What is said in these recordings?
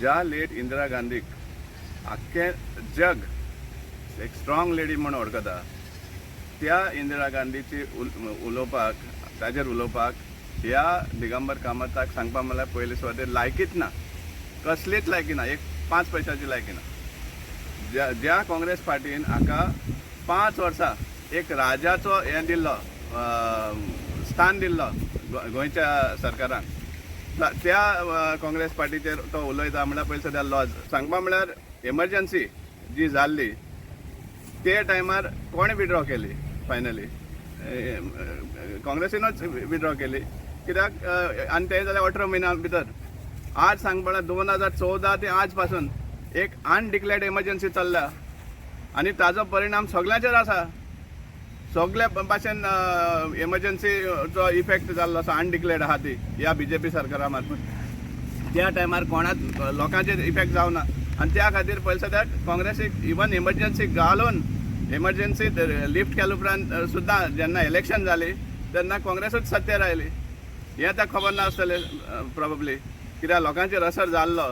ज्या लेट इंदिरा गांधीक आख्खें जग एक स्ट्रॉंग लेडी म्हूण वळखता, त्या इंदिरा गांधीची उलोवपाक, ताजेर उलोवपाक ह्या दिगंबर कामताक सांगपा म्हणल्यार पयले सुवातेर लायकीच ना, कसलीच लायकी ना, एक 5 पयशाची लायकी ना. ज्या ज्या काँग्रेस पार्टीन हाका 5 वर्सां एक राजाचो हें दिल्लो, स्थान दिल्लो गोंयच्या सरकारान, त्या काँग्रेस पार्टीचेर तो उलयता म्हणल्यार पयलीं सद्या लॉज. सांगपा म्हणल्यार एमर्जन्सी जी जाल्ली ते टायमार कोणें विड्रॉ केली? फायनली काँग्रेसीनूच विड्रॉ केली. कित्याक? आनी तें जाल्यार 18 म्हयन्या भितर. आज सांग म्हळ्यार 2014 ते आज पासून एक अनडिक्लेर्ड एमर्जन्सी चल्ल्या आनी ताजो परिणाम सगळ्यांचेर आसा. सगळे भाशेन एमर्जन्सीचो इफेक्ट जाल्लो आसा. अनडिक्लेर्ड आहा ती ह्या बीजेपी सरकारा मार्फत. त्या टायमार कोणाच लोकांचेर इफेक्ट जावना आनी त्या खातीर पयलीं सद्याक काँग्रेसीक इवन एमर्जन्सी घालून, एमर्जन्सी लिफ्ट केल्या उपरांत सुद्दां जेन्ना इलेक्शन जाली तेन्ना काँग्रेसूच सत्तेर आयली. हें ताका खबर नासतलें प्रोबेबली, कित्याक लोकांचेर असर जाल्लो,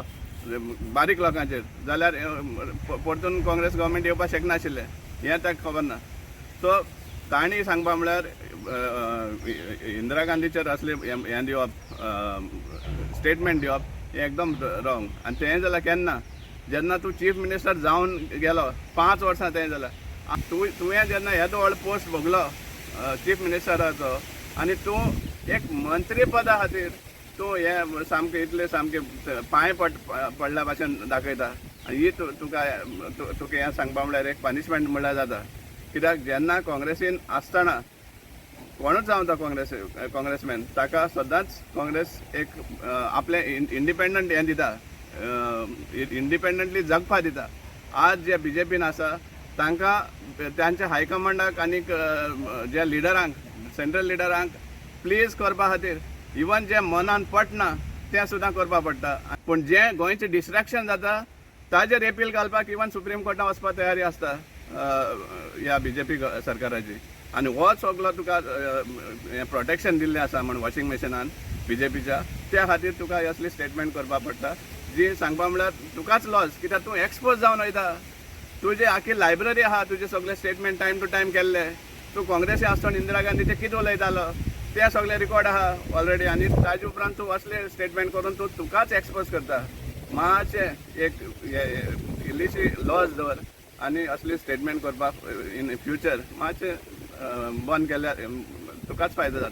बारीक लोकांचेर जाल्यार परतून काँग्रेस गव्हर्मेंट येवपाक शकनाशिल्लें. हें ताका खबर ना. सो तांणी सांगपा म्हणल्यार इंदिरा गांधीचेर असले हें दिवप, स्टेटमेंट दिवप हें एकदम रॉंग. आनी तें जाल्यार केन्ना, जेन्ना तूं चीफ मिनिस्टर जावन गेलो 5 वर्सां, तें जाल्यार तुवें जेन्ना येदो व्हडलो पोस्ट भोगलो चीफ मिनिस्टराचो आनी तूं एक मंत्रीपदा खातीर तूं हें सामकें इतलें सामकें पांय पडल्या भाशेन दाखयता. आनी ही तुका हें सांगपा म्हणल्यार एक पनिशमेंट म्हणल्यार जाता. कित्याक जेन्ना काँग्रेसीन आसतना कोणूच जावं तो काँग्रेस काँग्रेसमॅन, ताका सदांच काँग्रेस एक आपलें इंडिपेंडंट हें दिता, इंडिपेंडंटली जगपा दिता. आज जे बीजेपीन आसा तांकां तांच्या हायकमांडाक आनीक ज्या लिडरांक, सेंट्रल लिडरांक प्लीज करपा खातीर इवन जे मनान पटना तें सुद्दां करपा पडटा. पूण जें गोंयचें डिस्ट्रक्शन जाता ताजेर एपील घालपाक इवन सुप्रीम कोर्टान वचपाक तयारी आसता ह्या बीजेपी सरकाराची. आनी हो सगलो तुका हें प्रोटेक्शन दिल्लें आसा म्हण वॉशिंग मशिनान बीजेपीच्या, त्या खातीर तुका असली स्टेटमेंट करपाक पडटा, जी सांगपा म्हणल्यार तुकाच लॉस, कित्याक तूं एक्सपोज जावन वयता. तुजी आखी लायब्ररी आहा, तुजे सगळे स्टेटमेंट टायम टू टायम केल्ले. तूं काँग्रेसी आसतना इंदिरा गांधीचे कितें उलयतालो ते सगळे रिकॉर्ड आहा ऑलरेडी. आनी ताजे उपरांत तूं असले स्टेटमेंट करून तूं तुकाच एक्सपोज करता. मातशें एक हे इल्लीशी लॉज दवर आनी असली स्टेटमेंट करपाक इन फ्युचर मातशें बंद केल्यार तुकाच फायदो जाता.